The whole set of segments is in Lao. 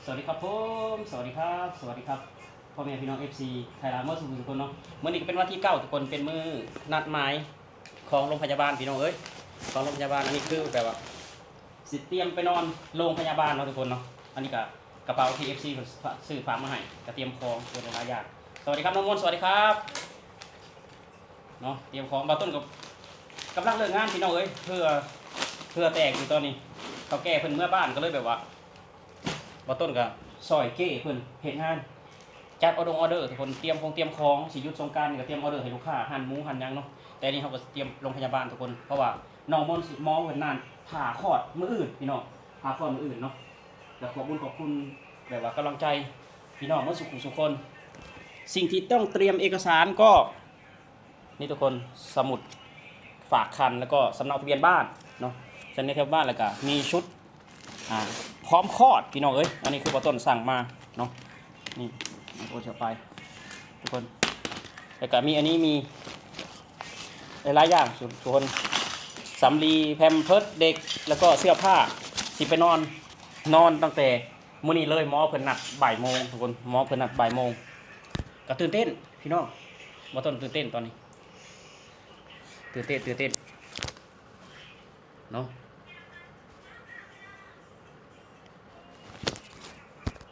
ສະຫວັດດີຄັບຜົມ ສະຫວັດດີຄັບ ສະຫວັດດີຄັບ ພໍ່ແມ່ພີ່ນ້ອງ ເອັຟຊີ ໄທລາວໝົດສູ່ຜູ້ສູ່ຄົນເນາະ. ມື້ນີ້ກໍເປັນວັນທີເກົ້າ ທຸກຄົນ ເປັນມື້ນັດໝາຍຂອງໂລງພະຍາບານ ພີ່ນ້ອງເອີຍ ຂອງໂລງພະຍາບານ. ອັນນີ້ຄືແບບວ່າຊິຕຽມໄປນອນໂລງພະຍາບານເນາະ ທຸກຄົນເນາະ. ອັນນີ້ກໍກະເປົາທີ່ ເອັຟຊີ ເພິ່ນຊື້ຝາກມາໃຫ້ ກະຕຽມຂອງເປັນຫຼາຍໆຢ່າງ. ສະຫວັດດີຄັບ ນ້ອງມົນ ສະຫວັດດີຄັບ. ເນາະ ຕຽມຂອງ ບ່າວຕົ້ນກໍກຳລັງເລີກງານ ພີ່ນ້ອງເອີຍ ເຫື່ອ ເຫື່ອແຕກຢູ່ຕອນນີ້. ເຖົ້າແກ່ເພິ່ນເມືອບ້ານ ກໍເລີຍແບບວ່າ ບ່າວຕົ້ນກໍຊ່ອຍເຈ້ເພິ່ນເຮັດງານ ຈັດອໍດົງອໍເດີ ທຸກຄົນ ຕຽມຂອງຕຽມຂອງ ຊິຢຸດສົງການນີ້ກໍຕຽມອໍເດີໃຫ້ລູກຄ້າ ຮ້ານໝູຮ້ານຫຍັງເນາະ. ແຕ່ນີ້ເຮົາກໍຕຽມໂລງພະຍາບານ ທຸກຄົນ ເພາະວ່ານ້ອງມົນຊິ ໝໍເພິ່ນນັດຜ່າຄອດມື້ອື່ນ ພີ່ນ້ອງ ຜ່າຄອດມື້ອື່ນເນາະ. ກໍຂອບບຸນຂອບຄຸນ ແບບວ່າກຳລັງໃຈພີ່ນ້ອງໝົດສູ່ຜູ້ສູ່ຄົນ. ສິ່ງທີ່ຕ້ອງຕຽມເອກະສານກໍ ນີ້ທຸກຄົນ ສະໝຸດຝາກຄັນ ແລ້ວກໍສຳເນົາທະບຽນບ້ານເນາະ ສຳເນົາທະບຽນບ້ານ ແລ້ວກໍມີຊຸດ ອາ ພ້ອມຄອດ ພີ່ນ້ອງເອີຍ. ອັນນີ້ຄືບ່າວຕົ້ນສັ່ງມາເນາະ ນີ້ ໂອເຊໄປ ທຸກຄົນ. ແລ້ວກໍມີ ອັນນີ້ມີຫຼາຍໆຢ່າງ ທຸກຄົນ ສຳລີ ແພມເພີດເດັກ ແລ້ວກໍເສື້ອຜ້າ ຊິໄປນອນ ນອນຕັ້ງແຕ່ມື້ນີ້ເລີຍ. ໝໍເພິ່ນນັດບ່າຍໂມງ ທຸກຄົນ ໝໍເພິ່ນນັດບ່າຍໂມງ. ກໍຕື່ນເຕັ້ນ ພີ່ນ້ອງ ບ່າວຕົ້ນຕື່ນເຕັ້ນຕອນນີ້ ຕື່ນເຕັ້ນ ຕື່ນເຕັ້ນເນາະ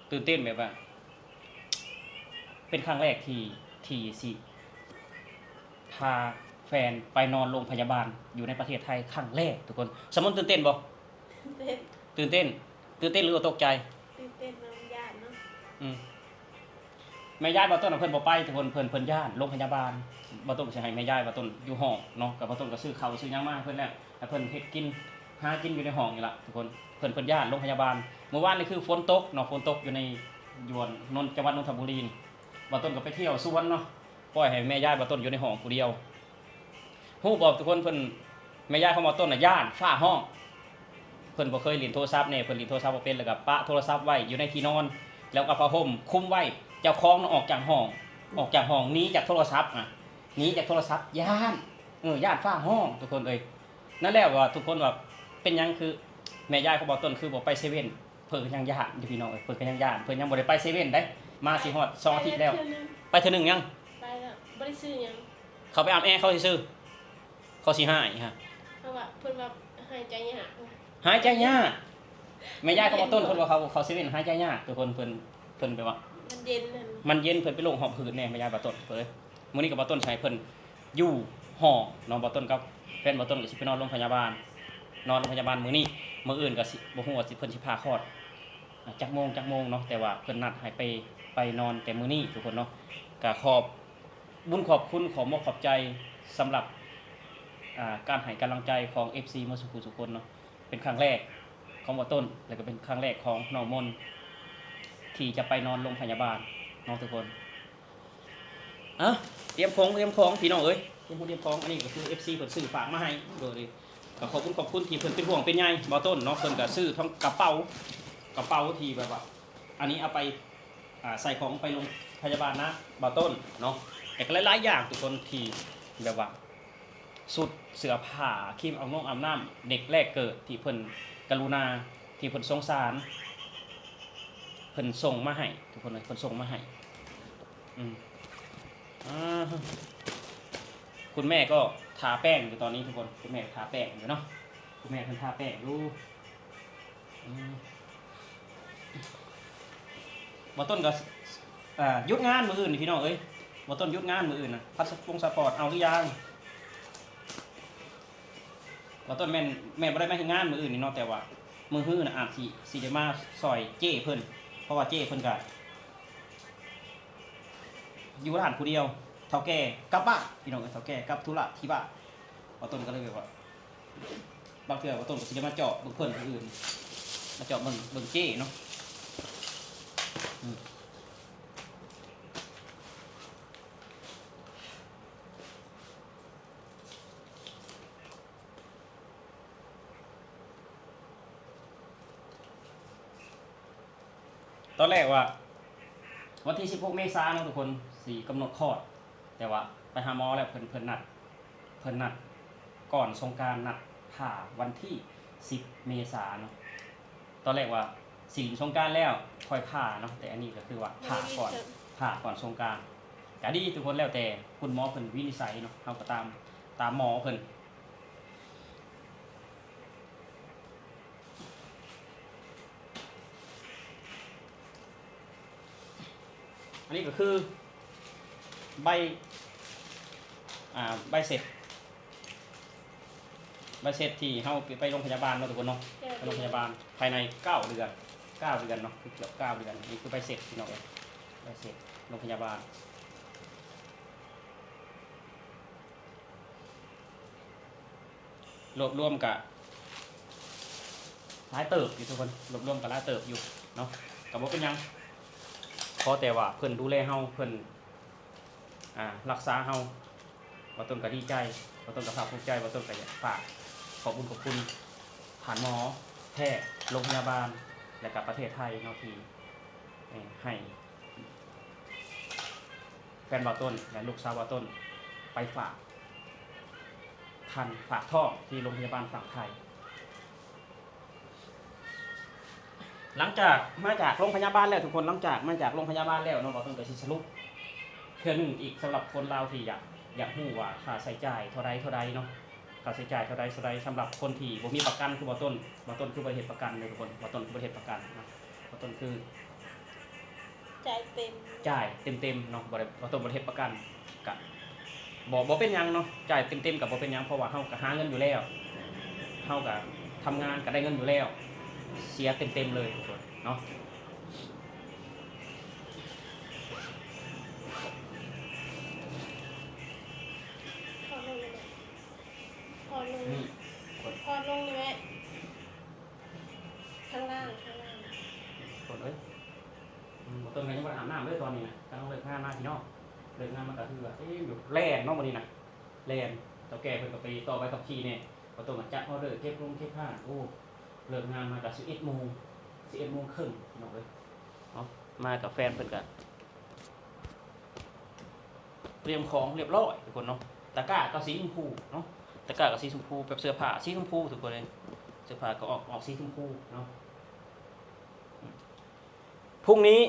ຕື່ນເຕັ້ນແບບວ່າ ເປັນຄັ້ງແລກທີ່ ທີ່ຊິພາແຟນໄປນອນໂລງພະຍາບານຢູ່ໃນປະເທດໄທ ຄັ້ງແລກ ທຸກຄົນ. ສະໝົນຕື່ນເຕັ້ນບໍ່? ຕື່ນເຕັ້ນ ຕື່ນເຕັ້ນ ຕື່ນເຕັ້ນ ຫຼືວ່າຕົກໃຈ? ຕື່ນເຕັ້ນນຳ ຢ້ານເນາະ ອືມ. ແມ່ຍາຍບ່າວຕົ້ນນະ ເພິ່ນບໍ່ໄປ ທຸກຄົນ ເພິ່ນ ເພິ່ນຢ້ານໂລງພະຍາບານ. ບ່າວຕົ້ນກໍຊິໃຫ້ແມ່ຍາຍບ່າວຕົ້ນຢູ່ຫ້ອງເນາະ ກໍບ່າວຕົ້ນກໍຊື້ເຂົ້າຊື້ຫຍັງມາໃຫ້ເພິ່ນແລ້ວ ໃຫ້ເພິ່ນເຮັດກິນ ຫາກິນຢູ່ໃນຫ້ອງນີ້ລະ ທຸກຄົນ. ເພິ່ນ ເພິ່ນຢ້ານໂລງພະຍາບານ. ມື້ວານນີ້ຄືຝົນຕົກເນາະ ຝົນຕົກຢູ່ໃນ ຢູ່ນນ ຈັງຫວັດນົນທະບູລີນີ້ ບ່າວຕົ້ນກໍໄປທ່ຽວສວນເນາະ ປ່ອຍໃຫ້ແມ່ຍາຍບ່າວຕົ້ນຢູ່ໃນຫ້ອງຜູ້ດຽວ. ຮູ້ບໍ່ທຸກຄົນ ເພິ່ນ ແມ່ຍາຍຂອງບ່າວຕົ້ນນະຢ້ານຟ້າຮ້ອງ. ເພິ່ນບໍ່ເຄີຍຫຼິ້ນໂທລະສັບແດ່ ເພິ່ນຫຼິ້ນໂທລະສັບບໍ່ເປັນ ແລ້ວກໍປະໂທລະສັບໄວ້ຢູ່ໃນທີ່ນອນ ແລ້ວກໍຜ້າຫົ່ມຄຸມໄວ້. ເຈົ້າຂອງນະອອກຈາກຫ້ອງ ອອກຈາກຫ້ອງໜີຈາກໂທລະສັບ ອະ ໜີຈາກໂທລະສັບ ຢ້ານ ເອີ ຢ້ານຟ້າຮ້ອງ ທຸກຄົນເອີຍ. ນັ້ນແຫຼະວ່າທຸກຄົນວ່າເປັນຫຍັງຄືແມ່ຍາຍຂອງບ່າວຕົ້ນຄືບໍ່ໄປເຊເວັ່ນ ເພິ່ນກໍຍັງຢ້ານຢູ່ ພີ່ນ້ອງເອີຍ ເພິ່ນກໍຍັງຢ້ານ ເພິ່ນຍັງບໍ່ໄດ້ໄປເຊເວັ່ນໃດ໋ ມາຊິຮອດສອງອາທິດແລ້ວ. ໄປເທື່ອໜຶ່ງ ໄປເທື່ອໜຶ່ງຍັງ ໄປແລ້ວ ບໍ່ໄດ້ຊື້ຫຍັງ ເຂົາໄປອາບແອເຂົາຊື່ໆ ເຂົາຊິຮ້າຍຮະ ເພາະວ່າເພິ່ນວ່າຫາຍໃຈຍາກ ຫາຍໃຈຍາກ. ແມ່ຍາຍຂອງບ່າວຕົ້ນເພິ່ນວ່າເຂົາ ເຂົາເຊເວັ່ນຫາຍໃຈຍາກ ທຸກຄົນ ເພິ່ນ ເພິ່ນແບບວ່າ ມັນເຢັນຫັ້ນ ມັນເຢັນ ເພິ່ນເປັນໂລກຫອບຫືດແດ່ ແມ່ຍາຍບ່າວຕົ້ນເອີຍ. ມື້ນີ້ກໍບ່າວຕົ້ນຊິໃຫ້ເພິ່ນຢູ່ຫ້ອງເນາະ ບ່າວຕົ້ນກັບແຟນບ່າວຕົ້ນກໍຊິໄປນອນໂລງພະຍາບານ ນອນໂລງພະຍາບານມື້ນີ້ ມື້ອື່ນກໍຊິບໍ່ຮູ້ວ່າຊິ ເພິ່ນຊິຜ່າຄອດ ອາ ຈັກໂມງ ຈັກໂມງເນາະ ແຕ່ວ່າເພິ່ນນັດໃຫ້ໄປ ໄປນອນແຕ່ມື້ນີ້ ທຸກຄົນເນາະ. ກະຂອບບຸນຂອບຄຸນ ຂອບມົກຂອບໃຈສຳລັບ ອາ ການໃຫ້ກຳລັງໃຈຂອງເອັຟຊີໝົດສູ່ຜູ້ສູ່ຄົນເນາະ. ເປັນຄັ້ງແລກຂອງບ່າວຕົ້ນ ແລ້ວກໍເປັນຄັ້ງແລກຂອງນ້ອງມົນ ທີ່ຈະໄປນອນໂລງພະຍາບານເນາະ ທຸກຄົນ. ອາ ຕຽມຂອງ ຕຽມຂອງ ພີ່ນ້ອງເອີຍ ຕຽມຂອງ ຕຽມຂອງ. ອັນນີ້ກໍຄືເອັຟຊີເພິ່ນຊື້ຝາກມາໃຫ້ ໂດຍ ກໍຂອບຄຸນ ຂອບຄຸນທີ່ເພິ່ນເປັນຫ່ວງເປັນໃຍບ່າວຕົ້ນເນາະ. ເພິ່ນກໍຊື້ທັງກະເປົາ ກະເປົາທີ່ແບບວ່າ ອັນນີ້ເອົາໄປ ອາ ໃສ່ຂອງໄປໂລງພະຍາບານນະ ບ່າວຕົ້ນເນາະ. ແລ້ວກໍຫຼາຍໆຢ່າງ ທຸກຄົນ ທີ່ແບບວ່າ ຊຸດ ເສື້ອຜ້າ ຄຣີມອາບນົງອາບນ້ຳ ເດັກແລກເກີດ ທີ່ເພິ່ນກະລຸນາ ທີ່ເພິ່ນສົງສານ ເພິ່ນສົ່ງມາໃຫ້ ທຸກຄົນເອີຍ ເພິ່ນສົ່ງມາໃຫ້. ອືມ ອາ ຄຸນແມ່ກໍທາແປ້ງຢູ່ຕອນນີ້ ທຸກຄົນ ຄຸນແມ່ທາແປ້ງຢູ່ເນາະ ຄຸນແມ່ເພິ່ນທາແປ້ງຢູ່. ອືມ ບ່າວຕົ້ນກໍ ອ່າ ຢຸດງານມື້ອື່ນນີ້ ພີ່ນ້ອງເອີຍ ບ່າວຕົ້ນຢຸດງານມື້ອື່ນນະ. ພາສະປົງສະປອດເອົາຫຼືຍັງ? ບ່າວຕົ້ນແມ່ນ ແມ່ນບໍ່ໄດ້ມາເຮັດງານມື້ອື່ນນີ້ເນາະ ແຕ່ວ່າມື້ຮືນນະ ອາດຊິ ຊິໄດ້ມາຊ່ອຍເຈ້ເພິ່ນ ເພາະວ່າເຈ້ເພິ່ນກໍຢູ່ຮ້ານຜູ້ດຽວ ເຖົ້າແກ່ກັບບ້ານ ພີ່ນ້ອງເອີຍ ເຖົ້າແກ່ກັບທຸລະທີ່ບ້ານ. ບ່າວຕົ້ນກໍເລີຍແບບວ່າ ບາງເທື່ອບ່າວຕົ້ນກໍຊິໄດ້ມາເຈາະເບິ່ງເພິ່ນ ມື້ອື່ນ ມາເຈາະເບິ່ງ ເບິ່ງເຈ້ເນາະ. ອືມ ຕອນແລກວ່າ ວັນທີສິບຫົກເມສາເນາະ ທຸກຄົນ ຊິກຳນົດຄອດ ແຕ່ວ່າໄປຫາໝໍແລ້ວ ເພິ່ນ ເພິ່ນນັດ ເພິ່ນນັດກ່ອນສົງການ ນັດຜ່າວັນທີສິບເມສາເນາະ. ຕອນແລກວ່າ ສີນສົງການແລ້ວຄ່ອຍຜ່າເນາະ, ແຕ່ອັນນີ້ກໍຄືວ່າຜ່າກ່ອນ ຜ່າກ່ອນສົງການ ກໍດີທຸກຄົນ ແລ້ວແຕ່ຄຸນໝໍເພິ່ນວິນິດໄສເນາະ, ເຮົາກໍຕາມ ຕາມໝໍເພິ່ນ. ອັນນີ້ກໍຄືໃບ ອ່າ ໃບເສັດ ໃບເສັດທີ່ເຮົາໄປ ໄປໂຮງພະຍາບານເນາະທຸກຄົນເນາະ, ໄປໂຮງພະຍາບານພາຍໃນເກົ້າເດືອນ ເກົ້າເດືອນເນາະ, ຄືເກືອບເກົ້າເດືອນ. ນີ້ຄືໃບເສັດພີ່ນ້ອງເອີຍ, ໃບເສັດໂຮງພະຍາບານ. ລວບລວມກະຫຼາຍເຕີບຢູ່ທຸກຄົນ, ລວບລວມກະຫຼາຍເຕີບຢູ່ເນາະ, ກະບໍ່ເປັນຫຍັງ, ຂໍແຕ່ວ່າເພິ່ນດູແລເຮົາ ເພິ່ນ ອ່າ ຮັກສາເຮົາ, ບ່າວຕົ້ນກໍດີໃຈ, ບ່າວຕົ້ນກໍພາກພູມໃຈ, ບ່າວຕົ້ນກໍຢາກຝາກຂອບບຸນຂອບຄຸນທ່ານໝໍແພດໂຮງພະຍາບານ ແລະກະປະເທດໄທເນາະ ທີ່ ເອີ ໃຫ້ແຟນບ່າວຕົ້ນ ແລະລູກສາວບ່າວຕົ້ນໄປຝາກຄັນຝາກທ້ອງທີ່ໂຮງພະຍາບານຝັ່ງໄທ. ຫຼັງຈາກມາຈາກໂຮງພະຍາບານແລ້ວທຸກຄົນ, ຫຼັງຈາກມາຈາກໂຮງພະຍາບານແລ້ວເນາະ, ບ່າວຕົ້ນກໍຊິສະຫຼຸບເທື່ອໜຶ່ງອີກ ສຳລັບຄົນລາວທີ່ຢາກ ຢາກຮູ້ວ່າຄ່າໃຊ້ຈ່າຍເທົ່າໃດ ເທົ່າໃດເນາະ, ຄ່າໃຊ້ຈ່າຍເທົ່າໃດ ເທົ່າໃດ. ສຳລັບຄົນທີ່ບໍ່ມີປະກັນຄືບ່າວຕົ້ນ, ບ່າວຕົ້ນຄືບໍ່ເຮັດປະກັນເດີທຸກຄົນ, ບ່າວຕົ້ນຄືບໍ່ເຮັດປະກັນເນາະ, ບ່າວຕົ້ນຄື ຈ່າຍເຕັມ ຈ່າຍເຕັມໆເນາະ, ບໍ່ໄດ້ ບໍ່ຕ້ອງ ບໍ່ໄດ້ເຮັດປະກັນ ກະບໍ່ ບໍ່ເປັນຫຍັງເນາະ, ຈ່າຍເຕັມໆກະບໍ່ເປັນຫຍັງ ເພາະວ່າເຮົາກະຫາເງິນຢູ່ແລ້ວ, ເຮົາກະທຳງານກະໄດ້ເງິນຢູ່ແລ້ວ, ເສຍເຕັມໆເລີຍເນາະ. ຜ່ອນລົງນີ້ແມ່ ຜ່ອນລົງນີ້ແມ່ ຂ້າງລ່າງ ຂ້າງລ່າງ ຄົນເອີຍ. ອືມ ບໍ່ຕ້ອງ ຍັງບໍ່ໄດ້ອາບນ້ຳເດີຕອນນີ້ນະ, ກຳລັງເລີກງານມາພີ່ນ້ອງ, ເລີກງານມາກະຄືວ່າເຕັມຢູ່ ແລ່ນເນາະມື້ນີ້ນະ, ແລ່ນ. ເຖົ້າແກ່ເພິ່ນກໍໄປຕໍ່ໃບຂັບຂີ່ແດ່, ບໍ່ຕ້ອງ ມາຈັດອອເດີເກັບໂຮງເກັບຮ້ານ. ໂອ້ ເລີກງານມາກະສິບເອັດໂມງ ສິບເອັດໂມງເຄິ່ງພີ່ນ້ອງເອີຍເນາະ, ມາກັບແຟນເພິ່ນກະ ຕຽມຂອງຮຽບຮ້ອຍທຸກຄົນເນາະ. ຕະກ້າກໍສີຊົມພູເນາະ, ຕະກ້າກໍສີຊົມພູ, ແບບເສື້ອຜ້າສີຊົມພູທຸກຄົນເອີຍ, ເສື້ອຜ້າກໍອອກ ອອກສີຊົມພູເນາະ. ອືມ ພຸ່ງນີ້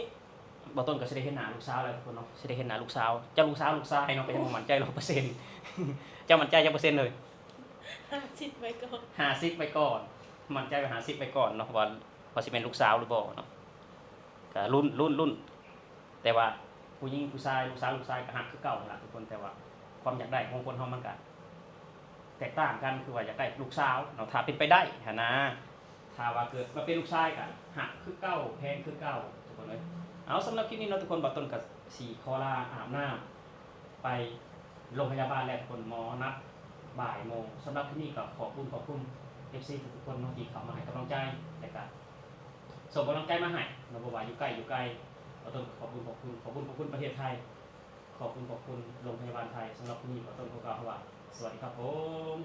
ບ່າວຕົ້ນກໍຊິໄດ້ເຫັນໜ້າລູກສາວແລ້ວທຸກຄົນເນາະ, ຊິໄດ້ເຫັນໜ້າລູກສາວ. ເຈົ້າລູກສາວ ລູກຊາຍເນາະ, ກໍຍັງບໍ່ໝັ້ນໃຈຮ້ອຍເປີເຊັນ. ເຈົ້າໝັ້ນໃຈຈັກເປີເຊັນເລີຍ? ຫ້າສິບໄວ້ກ່ອນ ຫ້າສິບໄວ້ກ່ອນ, ໝັ້ນໃຈໄວ້ຫ້າສິບໄວ້ກ່ອນເນາະ ວ່າ ວ່າຊິແມ່ນລູກສາວຫຼືບໍ່ເນາະ. ກໍລຸ້ນ ລຸ້ນ ລຸ້ນ ແຕ່ວ່າຜູ້ຍິງຜູ້ຊາຍ ລູກສາວລູກຊາຍກໍຮັກຄືເກົ່າຫັ້ນລະທຸກຄົນ, ແຕ່ວ່າຄວາມຢາກໄດ້ຂອງຄົນເຮົາມັນກໍແຕກຕ່າງກັນ, ຄືວ່າຢາກໄດ້ລູກສາວເນາະ ຖ້າເປັນໄປໄດ້ຫັ້ນນະ, ຖ້າວ່າເກີດມາເປັນລູກຊາຍກໍຮັກຄືເກົ່າ ແພງຄືເກົ່າທຸກຄົນເອີຍ. ເອົາ ສຳລັບຄລິບນີ້ເນາະທຸກຄົນ ບ່າວຕົ້ນກໍຊິຂໍລາອາບນ້ຳ ໄປໂຮງພະຍາບານແລ້ວທຸກຄົນ, ໝໍນັດບ່າຍໂມງ. ສຳລັບຄລິບນີ້ກໍຂອບຄຸນ ຂອບຄຸນເອັຟຊີທຸກໆຄົນເນາະ ທີ່ເຂົ້າມາໃຫ້ກຳລັງໃຈ ແລະກະສົ່ງກຳລັງໃຈມາໃຫ້ເນາະ, ບໍ່ວ່າຢູ່ໃກ້ຢູ່ໄກ. ບ່າວຕົ້ນກໍຂອບຄຸນ ຂອບຄຸນ ຂອບຄຸນ ຂອບຄຸນປະເທດໄທ, ຂອບຄຸນ ຂອບຄຸນໂຮງພະຍາບານໄທ. ສຳລັບຄລິບນີ້ ບ່າວຕົ້ນຂໍກ່າວຄຳວ່າ ສະຫວັດດີຄັບຜົມ.